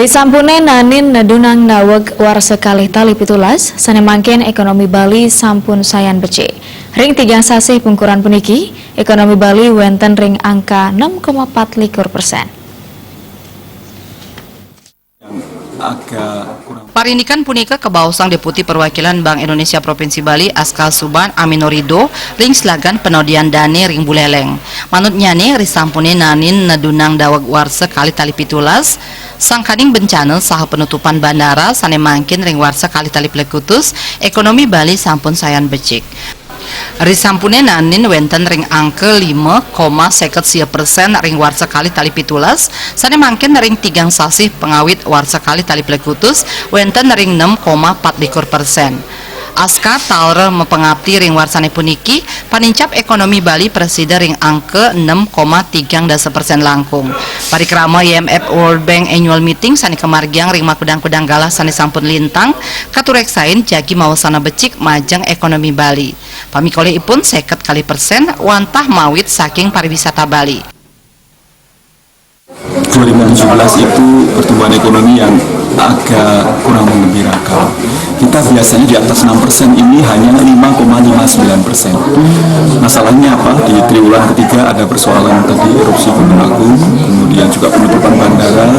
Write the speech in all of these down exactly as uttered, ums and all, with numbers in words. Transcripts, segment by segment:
Sampune nanin nedunang daweg warsa kalih tali pitulas, sane mangkin ekonomi Bali sampun sayan becik. Ring tigang sasih pungkuran puniki, ekonomi Bali wenten ring angka enam koma empat likur persen. Agak kurang. Parindikan punika kabaosang Deputi Perwakilan Bank Indonesia Provinsi Bali Askal Suban Aminorido ring slagan penodian dane ring Buleleng. Manutnyane, risampune nanin nedunang daweg warsa kalih tali pitulas, sangkaning bencana saha penutupan bandara sane mangkin ring warsa kalih tali plekutus, ekonomi Bali sampun sayan becik. Risampune nanin wenten ring angka lima koma seket sia persen ring warsa kalih tali pitulas, sane mangkin ring tigang sasih pangawit warsa kalih tali plekutus wenten ring enam koma empat likur persen. Aska taler mapangapti ring warsane puniki, panincap ekonomi Bali prasida ring angka enam koma tigang dasa persen langkung. Parikrama I M F World Bank Annual Meeting sane kamargiang ring makudang-kudang galah sane sampun lintang, katureksain jagi mawasana becik majeng ekonomi Bali. Pamikolihipun seket kalih persen wantah mawit saking pariwisata Bali. dua ribu tujuh belas itu pertumbuhan ekonomi yang agak kurang menggembirakan. Kita biasanya di atas enam persen, ini hanya lima koma lima sembilan persen. Masalahnya apa? Di triwulan ketiga ada persoalan tadi, erupsi Gunung Agung, kemudian juga penutupan bandara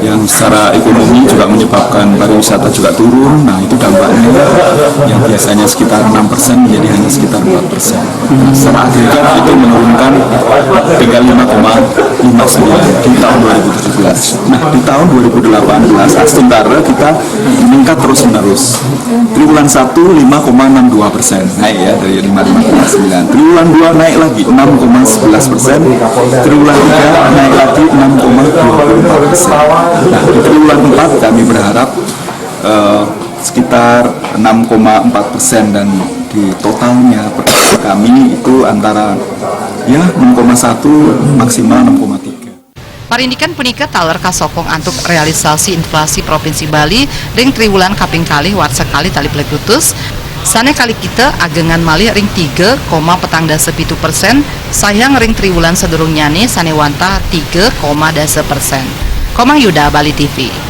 yang secara ekonomi juga menyebabkan pariwisata juga turun. Nah, itu dampaknya yang biasanya sekitar enam persen menjadi hanya sekitar empat persen. Nah, secara agregat itu menurunkan tinggal lima koma lima sembilan di tahun dua ribu tujuh belas. Nah, di tahun dua ribu delapan belas, sementara kita meningkat terus-menerus. Triwulan satu lima koma enam dua persen, naik ya, dari lima koma sembilan. Triwulan dua naik lagi enam koma sebelas persen. Triwulan tiga naik lagi enam koma dua puluh empat persen. Nah, di triwulan empat kami berharap eh, sekitar enam koma empat persen, dan di totalnya perkiraan kami itu antara, ya, enam koma satu, maksimal enam koma tiga. Parindikan punika taler kasokong antuk realisasi inflasi Provinsi Bali ring triwulan kaping kalih warsa kalih tali plekutus, sane kalikita agengan malih ring tiga koma petang dasa pitu persen, sayang ring triwulan sadurungnyane sane wantah tiga koma dasa persen. Komang Yuda, Bali T V.